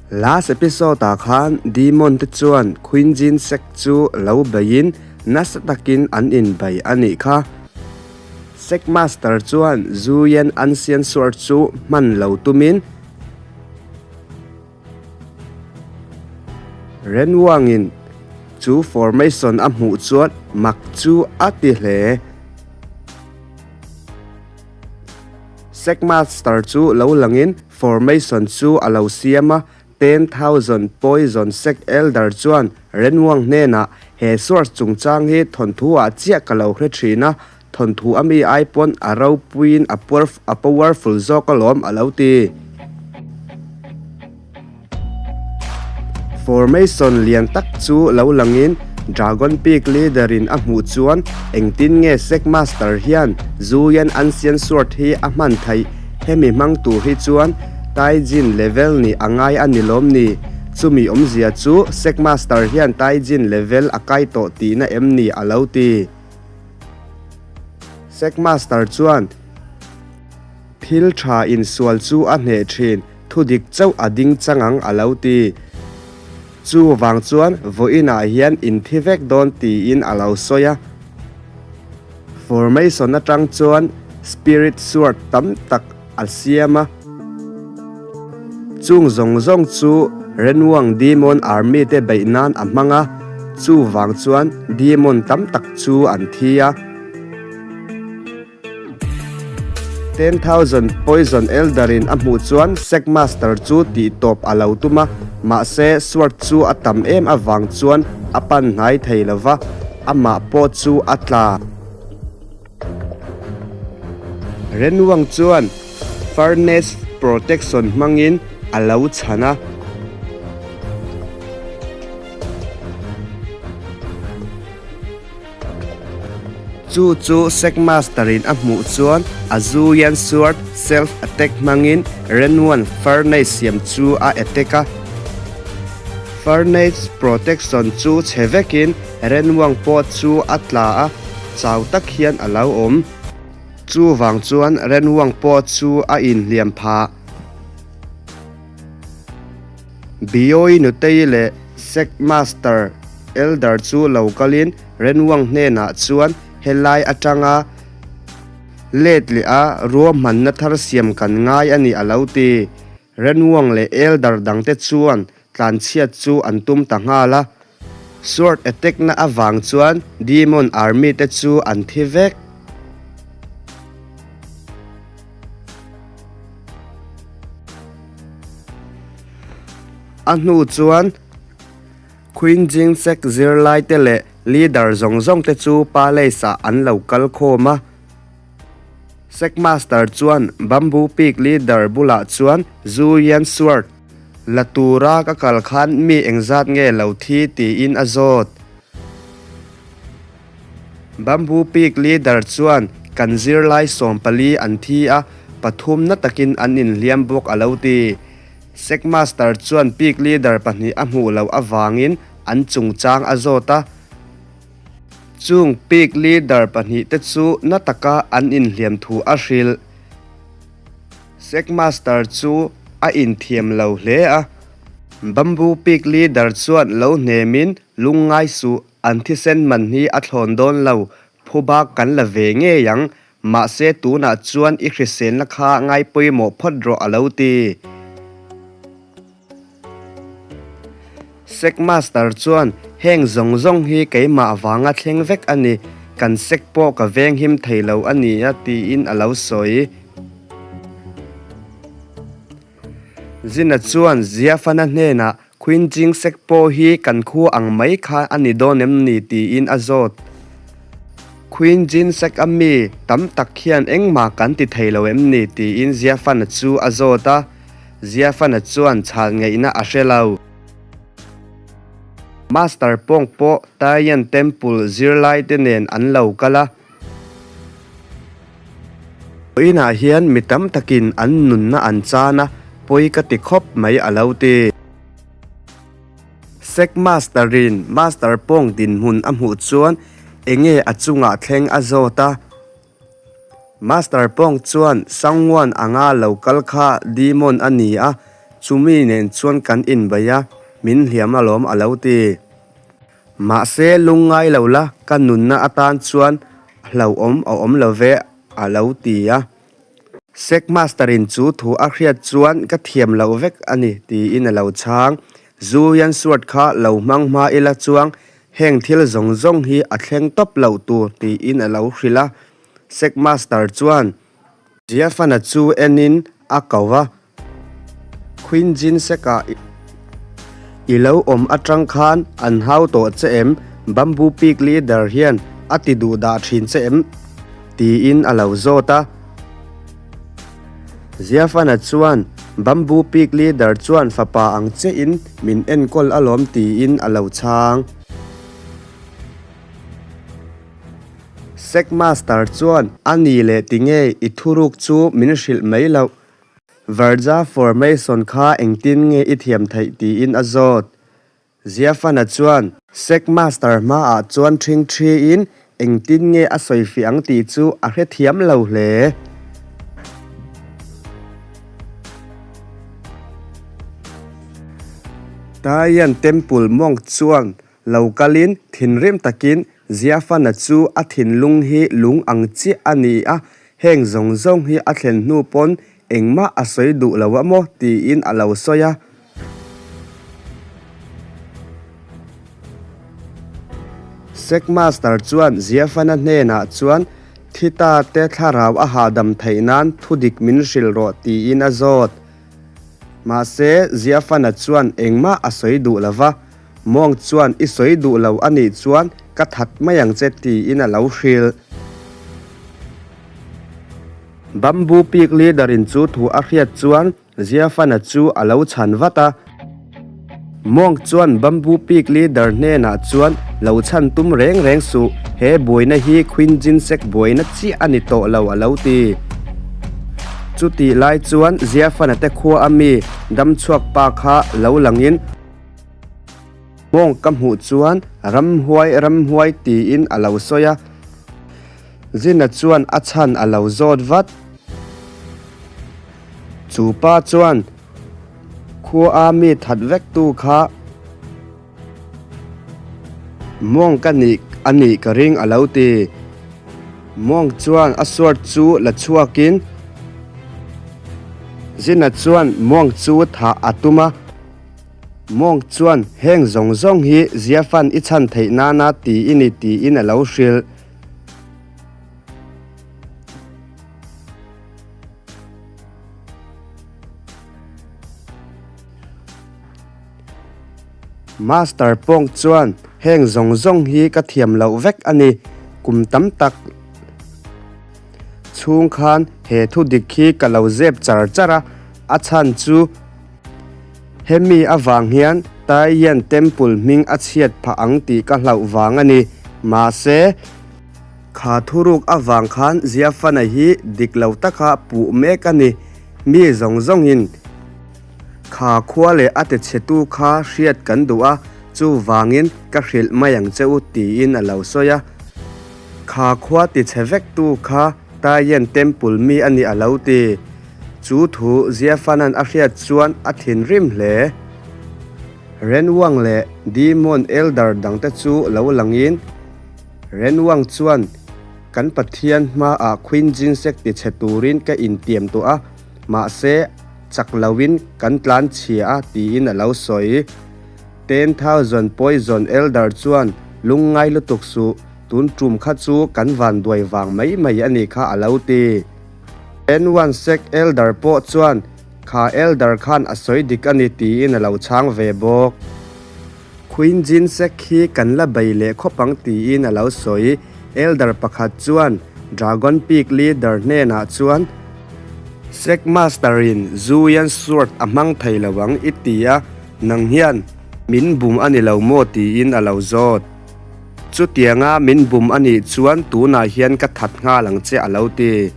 Last episode ah khan Demon te chuan Queen Jin Sek chu lo beiin nasa takin an inbei a nih kha. Sek Master chuan Zuyan Ancient Sword chu hman lo tumin Renwangin chu formation a hmuh chuan mak chu a ti hle. Sek Master chu lo langin Formation chu a lo siam a, 10,000 Poison Sect Elder chuan Renwang hnenah, He source chungchang hi thawnthu ah chiah ka lo hre thin a, thawnthu a mi ai pawn a ropuiin a a powerful zawk alawm a lo ti. Formation lian tak chu lo langin Dragon Peak Leader in a hmuh chuan engtin nge Sect Master hian Zuyan Ancient Sword hi a hman theih? Hemi hmang tur hi chuan Taijin level nih a ngai a ni lawm ni? Chumi awmzia chu Sect Master hian Taijin level a kai tawh tihna em ni a lo ti. Sect Master chuan thil tha insual chu a hneh thin. Thu dik chauh a ding chang ang a lo ti. Chu vang chuan vawiinah hian in thi vek dawn tiin a lo sawi a. Formation atang chuan Spirit Sword tam tak a siam a. Chung zawng zawng chu Renwang Demon Army te beih nan a hmang a, chu vang chuan Demon tam tak chu an thi a. 10,000 Poison Elder in a hmuh chuan Sect Master chu tih tawp a lo tum a, mahse sword chu a tam em avang chuan a pan hnai thei lo va, amah pawh chu a tla. Renwang chuan Furnace Protection hmangin a lo chhan a. Chu chu Sect Master in a hmuh chuan a Zuyan Sword self attack hmangin Renwan Furnace siam chu a attack a. Furnace protection chu chhe vekin Renwang pawh chu a tla a, chau tak hian a lo awm. Chuvang chuan Renwang pawh chu a inhliam phah. Bioi Nutei leh Sect Master Elder chu lo kalin Renwang hnenah chuan helai atanga let leh a ruahmanna thar siam kan ngai a ni a lo ti. Renwang leh Elder dangte chuan tlanchhiat chu an tum ta nghal a. Sword attack na avang chuan Demon Army te chu an thi vek. A hnu chuan Queen Jingsek zirlai te leh leader zawng zawng te chu palace ah an lo kal khawm a. Sect Master chuan Bamboo Peak leader bulah chuan Zhu Yan Sword la tura ka kal khan mi engzat nge lo thi tiin a zawt. Bamboo Peak leader chuan kan zirlai 14 an thi a, pathum na takin an inhliam bawk a lo ti. Sect Master chuan Peak leader pahnih a hmuh loh avangin an chungchang a zawt a. Chung Peak leader pahnihte chu na taka an inhliam thu a hrilh. Sect Master chu a inthiam lo hle a. Bamboo Peak leader chuan lo hnemin lungngai suh An thisen man hi a thlawn dawn lo, phubak kan la ve ngei ang, mahse tunah chuan i hriselna kha ngai pawimawh phawt rawh a lo ti. Sect Master chuan, Heng zawng zawng hi keimah vanga thleng vek a ni, kan sect pawh ka venghim thei lo a nia tiin a lo sawi. Zina chuan Ziafana hnenah Queen Jing Sek pawh hi kan khu ang mai kha a ni dawn em ni tiin a zawt. Queen Jin Sek a mi tam tak hian engmah kan ti thei lo em ni tiin Ziafana chu a zawt a, Ziafana chuan chhal ngeihna a hre lo. Master Pawng pawh Taiyan Temple zirlaite nen an lo kal a. Vawiinah hian mi tam takin an nunna an chan a, pawi ka ti khawp mai a lo ti. Sec Master-in Master Pawng dinhmun a hmuh chuan enge a chungah thleng a zawt a. Master Pawng chuan Sangwan anga lo kal kha demon a ni a. Chumi nen chuan kan inbei a, min hliam alawm a lo ti. Mahse lungngai lo la, ka nunna atan chuan hlauhawm a awm lo ve a lo ti a. Sec master in chu thu a hriat chuan ka thiam loh vek a ni tiin a lo chhang. Zu hian suat kha lo hmang hma ila chuang heng thil zawng zawng hi a thleng tawp loh tur tiin a lo hrilh a. Sec master chuan Jiafana chu enin a ko va. Queen Jin Sek-ah i lo awm atang khan an hau tawh che em? Bamboo Peak leader hian a ti duh dah thin che em? tiin a lo zawt a. Ziafana chuan Bamboo Peak leader chuan fapa ang chiahin min enkawl alawm tiin a lo chhang. Sek master chuan a ni leh tinge i thuruk chu min hrilh mai loh. Varja formation kha engtin nge i thiam theih tiin a zawt. Ziafana chuan Sec master hmaah chuan ṭhing ṭhiin engtin nge a sawi fiah ang tih chu a hrethiam lo hle. Taiyan Temple monk chuan Lo kalin thinrim takin Ziafana chu a thinlung hi lung ang chiah a ni a, heng zawng zawng hi a thlen hnu pawn engmah a sawi duh lo a maw tiin a lo sawi a. Sec Master chuan Ziafana hnenah chuan Thita te thlarau a hahdam theih nan thudik min hrilh rawh tiin a zawt. Mahse Ziafana chuan engmah a sawi duh lo va. Mawng chuan i sawi duh lo a nih chuan ka that mai ang che tiin a lo hrilh. Bamboo Peak leader in chu thu a hriat chuan Ziafana chu a lo chhan vat a. Mawng chuan Bamboo Peak leader hnenah chuan lo chhan tum reng reng suh, he buaina hi Queen Jinsek buaina chiah a ni tawh lo a lo ti. Chutih lai chuan Ziafana te khua a mi damchhuak pa kha lo langin, Mawng ka hmuh chuan ramhuai ramhuai tiin a lo sawi a, Zina chuan a chhan a lo zawt vat. Chu pa chuan khua mi that vek tu kha mawng ka nih a nih ka ring a lo ti. Mawng chuan a suar chu la chhuakin Zina chuan mawng chu thah a tum a. Monk chuan heng zawng zawng hi Ziafan i chhan theih nana ti i ni tiin a lo hrilh. Master Pong chuan heng zawng zawng hi ka thiam loh vek a ni, kum tam tak chhung khan he thu dik hi ka lo zep char char a, a chhan chu Hemi avang hian Taiyan Temple hming a chhiat phah ang tih ka hlauh vang a ni. Mahse, kha thuruk avang khan Ziafana hi dik lo taka puh mek a ni. Mi zawng zawngin kha khua leh a tichhetu kha hriat kan duh a, chuvangin ka hrilh mai ang che u tiin a lo sawi a. Kha khua tichhe vektu kha Taiyan Temple mi a ni a lo ti. Chu thu Ziafanan a hriat chuan a thinrim hle. Renwang leh Demon Elder dangte chu lo langin, Renwang chuan, Kan Pathian hmaah Queen Jinsek tichhe turin ka intiam tawh a, mahse chak loin kan tlan chhia a tiin a lo sawi. 10,000 Poison Elder chuan, Lungngai lutuk suh, tun tum kha chu kan vanduai vang mai mai a nih kha a lo ti. N1 Sec Elder pawh chuan kha Elder khan a sawi dik a ni tiin a lo chhang ve bawk. Queen Jean Sec hi kan la bei leh khawp ang tiin a lo sawi. Elder pakhat chuan Dragon Peak Leader hnenah chuan Sec Master in Zuyan Sword a hmang thei lo ang i ti a, nang hian min bum a ni lo maw tiin a lo zawt. Chutianga min bum a nih chuan tunah hian ka that nghal ang che a lo ti.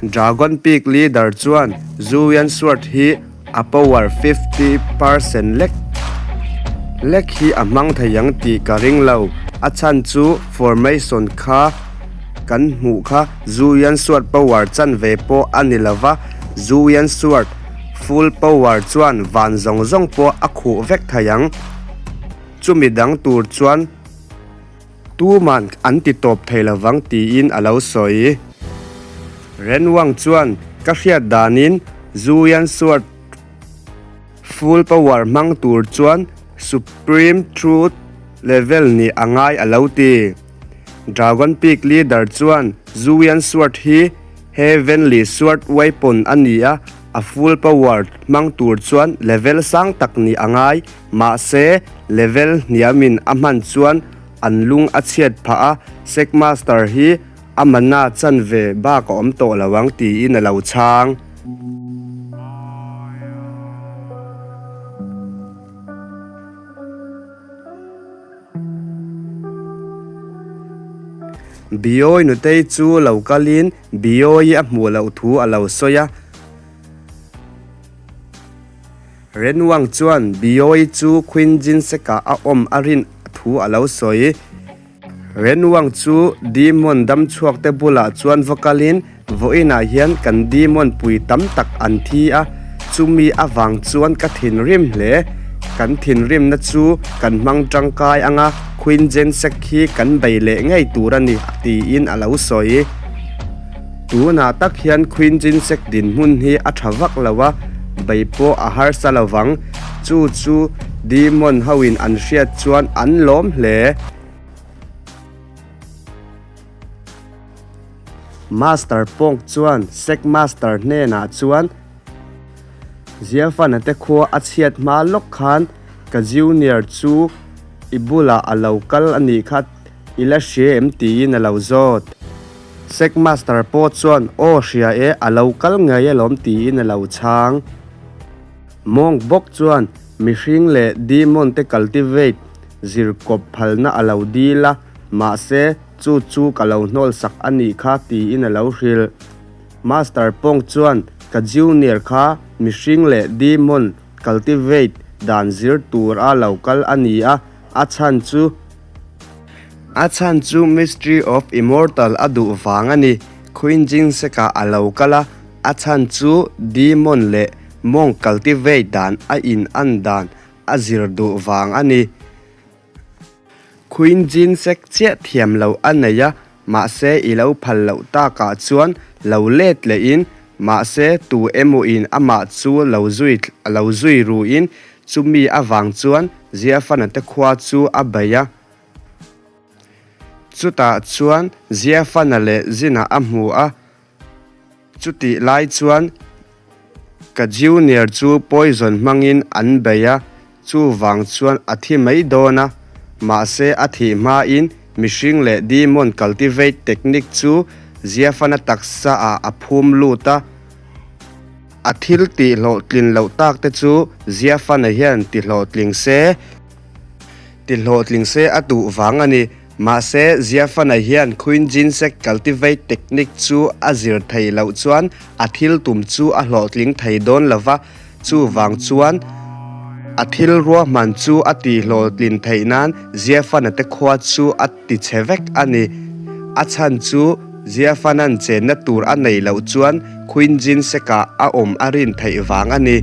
Dragon Peak leader chuan Zuyan Sword hi a power 50% lek lek hi a hmang thei ang tih ka ring lo, a chhan chu formation kha. Kan hmuh kha Zuyan Sword power chanve pawh a ni lo va, Zuyan Sword full power chuan van zawng zawng pawh a khuh vek thei ang. Chumi dang tur chuan tuman an ti tawp thei lo vang tiin a lo sawi. Ren Wang chuan ka hriat danin Zuyan Sword full power hmang tur chuan Supreme Truth level nih a ngai a lo ti. Dragon Peak leader chuan Zuyan Sword hi Heavenly Sword weapon a ni a, a full power hmang tur chuan level sang tak nih a ngai. Mahse, level hniamin a hman chuan an lung a chhiat phah a, Sect Master hi a mana chanve bak a awm tawh lo ang tiin a lo chhang. Biawi nutei chu lo kalin Biawi a hmuh loh thu a lo sawi a. Renwang chuan Biawi chu Queen Jinseka a awm a rin thu a lo sawi. Renwang chu Demon damchhuak te bulah chuan va kalin Vawiinah hian kan demon pui tam tak an thi a, chumi avang chuan ka thinrim hle. Kan thinrimna chu kan hmang tangkai anga Queen Jensek hi kan bei leh ngei tur a ni, tiin a lo sawi. Tunah tak hian Queen Jensek dinhmun hi a tha vak lo a, bei pawh a harsa lo vang. Chu chu demon hoin an hriat chuan an lawm hle. Master Pawng chuan Sect Master hnenah chuan, Ziafana te khua a chhiat hma lawk khan ka junior chu i bulah a lo kal a nih kha i la hria em tiin a lo zawt. Sect Master pawh chuan, Aw hria e, a lo kal ngei alawm tiin a lo chhang. Monk bawk chuan mihring leh demon te cultivate zir kawp phalna a lo dil a, mahse, Chu chu ka lo hnawl sak a nih kha tiin a lo hrilh. Master Pong chuan ka junior kha mihring leh demon cultivate dan zir tur a lo kal a ni a, a chhan chu a chhan chu Mystery of Immortal a duh vang a ni. Queen Jinsek-ah a lo kal a, a chhan chu demon leh monk cultivate dan a in an dan a zir duh vang a ni. Queen Jean sek chiah thiam lo a nei a, mahse i lo phal loh takah chuan lo let lehin, mahse tu emawin amah chu lo zui a lo zui ruin chumi avang chuan Ziafana te khua chu a bei a. Chutah chuan Ziafana leh Zina a hmu a. Chutih lai chuan ka junior chu poison hmangin an bei a, chuvang chuan a thi mai dawn a, mahse a thih hmain mihring leh demon cultivate technique chu Ziafana taksa ah a phum lut a, a thil tih hlawhtlin loh tak te chu Ziafana hian ti hlawhtling se, ti hlawhtling se a duh vang a ni. Mahse, Ziafana hian Queen Ginseng cultivate technique chu a zir thei loh chuan a thil tum chu a hlawhtling thei dawn lo va, chuvang chuan a thil ruahman chu a tihhlawhtlin theih nan Ziafana te khua chu a ti chhe vek a ni. A chhan chu Ziafana'n chenna tur a neih loh chuan Queen Ginseng-ah a awm a rin theih vang a ni.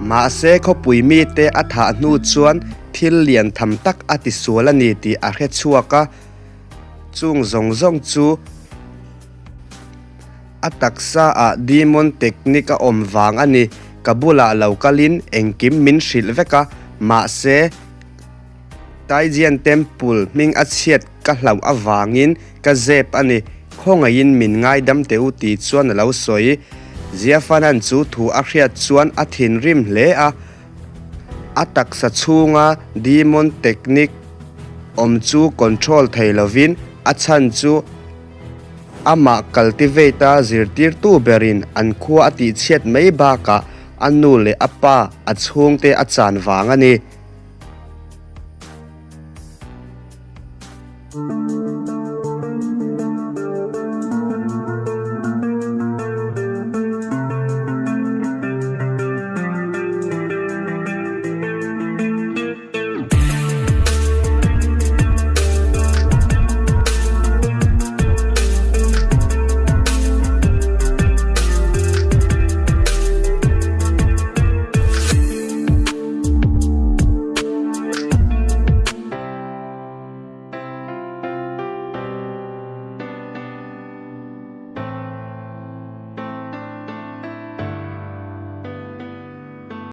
Mahse khawpui mite a thah hnu chuan thil lian tham tak a ti sual a ni tih a hre chhuak a, chung zawng zawng chu a taksa ah demon technique a awm vang a ni. Ka bulah lo kalin engkim min hrilh vek a, mahse Taijian Temple hming a chhiat ka hlauh avangin ka zep a ni, khawngaihin min ngaidam teh u tih chuan a lo sawi. Ziafanan chu thu a hriat chuan a thinrim hle a, a taksa chhunga demon technique awm chu control thei lovin a chhan chu amah cultivate a zirtirtu berin an khua a tihchhiat mai bakah a nu leh a pa a chhungte a chan vang a ni.